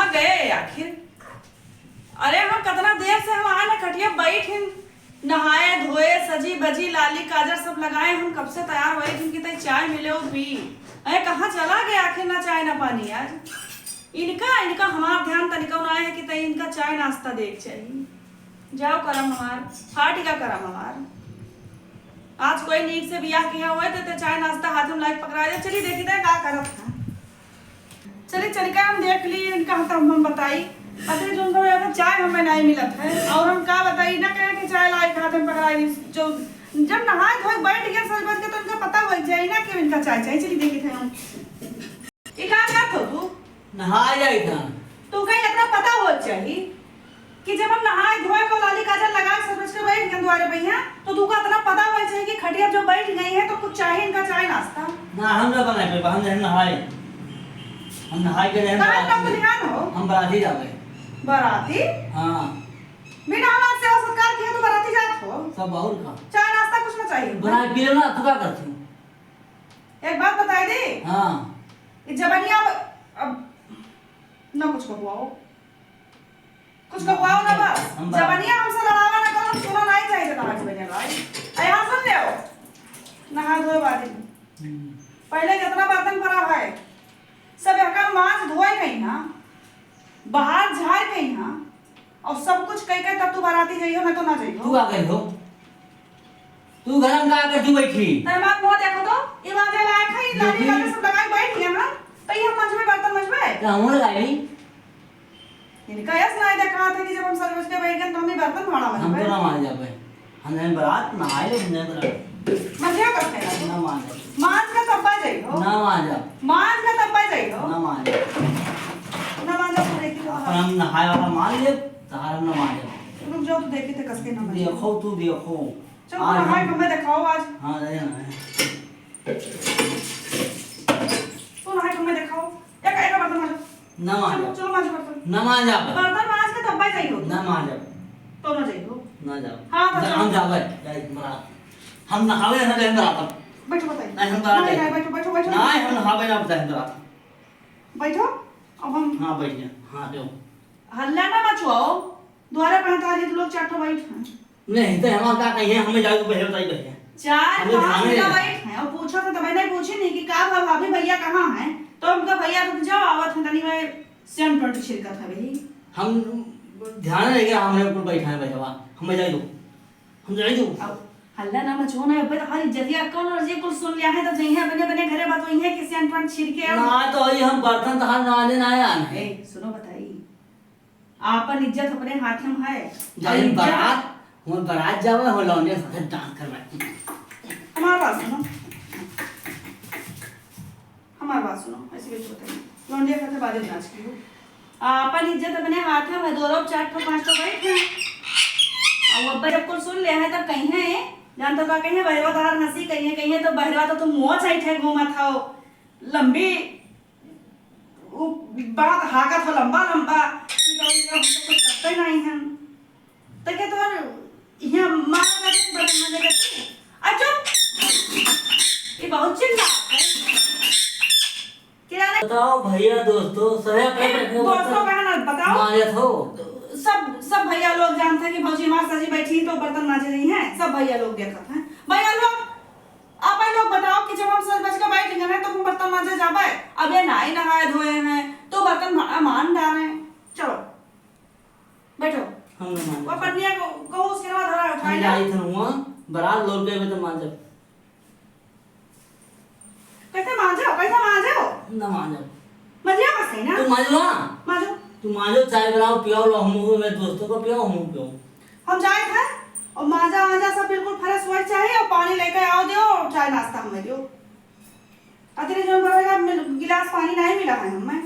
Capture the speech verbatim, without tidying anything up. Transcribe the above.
गए आखिर? अरे हम कतना देर से हम आए ना खटिया बैठ हिन, नहाए धोए, सजी बजी, लाली काजर सब लगाए, हम कब से तैयार हुए हिन कि तई चाय मिले वो पी। अरे कहाँ चला गए आखिर ना चाय ना पानी आज? इनका, इनका हमार ध्यान तनिको ना है कि तई इनका चाय नाश्ता दे के चाहिए। जाओ करम हमार, फाटी का करम हमार। आज कोई नीक से बियाह किया हुए तो, तो चाय नाश्ता हाथ में लाइक पकड़ा दे। चली देखी दे का करत है। चली चली का हम देख ली इनका, हम, हम बताई। अरे जोन समय अगर चाय हमें नहीं मिलत है और हम का बताई ना कहे कि चाय लाइक हाथ में पकड़ा दी। जो जब नहाए धोए बैठ गए सज बज के तो इनका पता हो जाए ना कि इनका चाय चाहिए। चली देखी थे हम। ये का करत हो तू? नहाए जाई था। तो कहीं इतना पता हो चाहिए कि जब हम नहाए धोए को लाली काजल लगा के सज बज के बैठ गए दुआरे पे यहाँ, तो तू का इतना पता हो चाहिए कि खटिया जब बैठ गई है तो कुछ चाहे इनका चाय नाश्ता। ना, हम ना बनाए पे, हम जहन नहाए। हम नहाए के जहन काहे बराती। ना ध्यान हो? हम बराती जावे। बराती? हाँ। बिना हमार सेवा सत्कार किए तू बराती जात हो? सब और का? चाय नाश्ता कुछ ना चाहिए? बनाए पी लो ना, तू का करती हो? एक बात बताई दी। हाँ। ये जबनिया अब, अब ना कुछ कहुआओ। कुछ कहुआओ ना बस। हम बात जबनिया हमसे लड़ावा ना करो, हम सुना नहीं चाहिए तो आज बनिया भाई। अरे हाँ सुन ले हो। नहा धोए वाली। हम्म। पहले जितना बर्तन पड़ा है, सब एका मांज धोए कहीं ना, बाहर झाड़ कहीं ना, और सब कुछ कह के तब तू बराती जाइयो, ना तो ना जाइयो। तू आ गई हो। तू घर में का करती बैठी? तै मार मुंह देखो तो, ई बात है लायक है, ई लाली देखी। लाली सब लगाई बैठ गया ना, तो ये हम मंजबे बर्तन मंजबे। तो हम लगाई। इनका यस ना देखा था कि जब हम सज बज के बैठ गए तो हम ही बर्तन भाड़ा हम तो मंजबे। ना मान जाबे। हम नहीं बरात ना आए, हम नहीं बरात। मंजिया कब कहला तू? ना मान जाबे। मांज का तब्बा जाई हो। ना मान जा। मांज का तब्बा जाई हो। ना मान जा। ना मान जा, तू देखी तो अपन हम नहाए वाला मान ले, तार हम ना मान जा। रुक जाओ, तू देखी थे कसके ना मंजे। देखो, तू देखो। चलो, आज नहाए हम के हमें दिखाओ आज। हाँ, रहे ना। तू नहाए के हमें दिखाओ। एक, एक बर्तन मांजो। ना मांजो। चलो, चलो मांजो बर्तन। ना मांजा। बर्तन मांज के तब भाई जाइयो। ना मांजा। तो ना जाइयो। ना जाओ। हाँ, तो जा, चलो। हम जावे। जाए, बरात। हम नहावे ना जाए बरात। बैठो, बताइए। नहीं, हम बरात नहीं, जाए। नहीं, बैठो, बैठो, बैठो। नहीं, हम नहावे ना जाए बरात। बैठो, अब हम हाँ, बैठ गया। हाँ, दो। हल्ला ना मचवाओ। द्वारा पहनता है, तो लोग चार ठो बैठ हैं। नहीं, तो हमार का कहिए, हमें जाओ, पहले बताई भैया। चार हमें पाँच ध्यान जगह नहीं। बैठ हैं, और पूछो तो तबे नहीं पूछी नहीं कि का भा-, भाभी भैया कहाँ हैं? तो हमका भैया रुक जाओ, आवत हैं, तनी मैं सेम ट्वेंटी छिड़कत है भाई। हम ध्यान रह गया, हमरे ऊपर बैठा है भैया, हमें जाए दो, हम जाए दो। अब हल्ला ना मचो ना, अबे तो हमारी इज्जतिया कौन और ये कुल सुन लिया है, तो जइहे अपने, अपने घरे बात वही है कि सेम ट्वेंटी छिड़के और ना, तो अभी हम बर्तन तो हाथ मांजे ना आया है। ए, सुनो बताई, आपन इज्जत अपने हाथ में है। जाए और इज्जत बारात, हम बारात जावे, हो लौंडे साथे डांस करवाए। हमार बात सुनो, हमार बात सुनो, ऐसी बात बताइए, लौंडे साथे बादे नाच की हो। आपन इज्जत अपने हाथ में है, दो लोग चार ठो पाँच ठो बैठ हैं। और वो जब कुल सुन ले हैं तब कहीं है, जान तो का कहीं बहरवा तहार हंसी कहीं है, कहीं है तो बहरवा तो तुम मुँह चाहिए घूमत हो, लंबी उ बात हाकत हो लंबा लंबा, कि तो ये हम तो कुछ करते नहीं हैं। तो क्या तुम्हारे यहाँ मारा करते बर्तन मांजे करते? आ चुप! ये बहुत चिल्ला है। क्या रे? बताओ भैया दोस्तों, सभे अपने ए, अपने दोस्तों बर्तन का है ना, बताओ। मांजत हो। सब, सब भैया लोग जानते हैं कि भौजी हमारे सजी बैठी तो बर्तन मांजे रही हैं, सब भैया लोग देखत हैं। भैया लोग, आप ही लोग बताओ कि जब हम सज बज के बैठ गए हैं, तो हम बर्तन मांजे जाबे? अबे नाई नहाए धोए हैं, तो बर्तन मा-, मान डाले। चलो, बैठो। हम ना मांजे। वो पन्निया को, को उसके बाद धरा उठा हम लो। जाई थन हुआ, बारात लौट गए में तो मांजब। कैसे मांजो? कैसे मांजो? ना मांजब। मजिया बस है ना? तू मांजो ना। मांजो। तू मांजो, चाय बनाओ, पियाओ, लो, हम, मेरे दोस्तों को पियाओ, हम पियाओ। हम जाए थे और माजा वाजा सब बिल्कुल फ्रेश होए चाहिए और पानी लेके आओ दियो और चाय नाश्ता हमें दियो। अतरे जो बड़े मिल-, गिलास पानी नहीं मिला है हमें।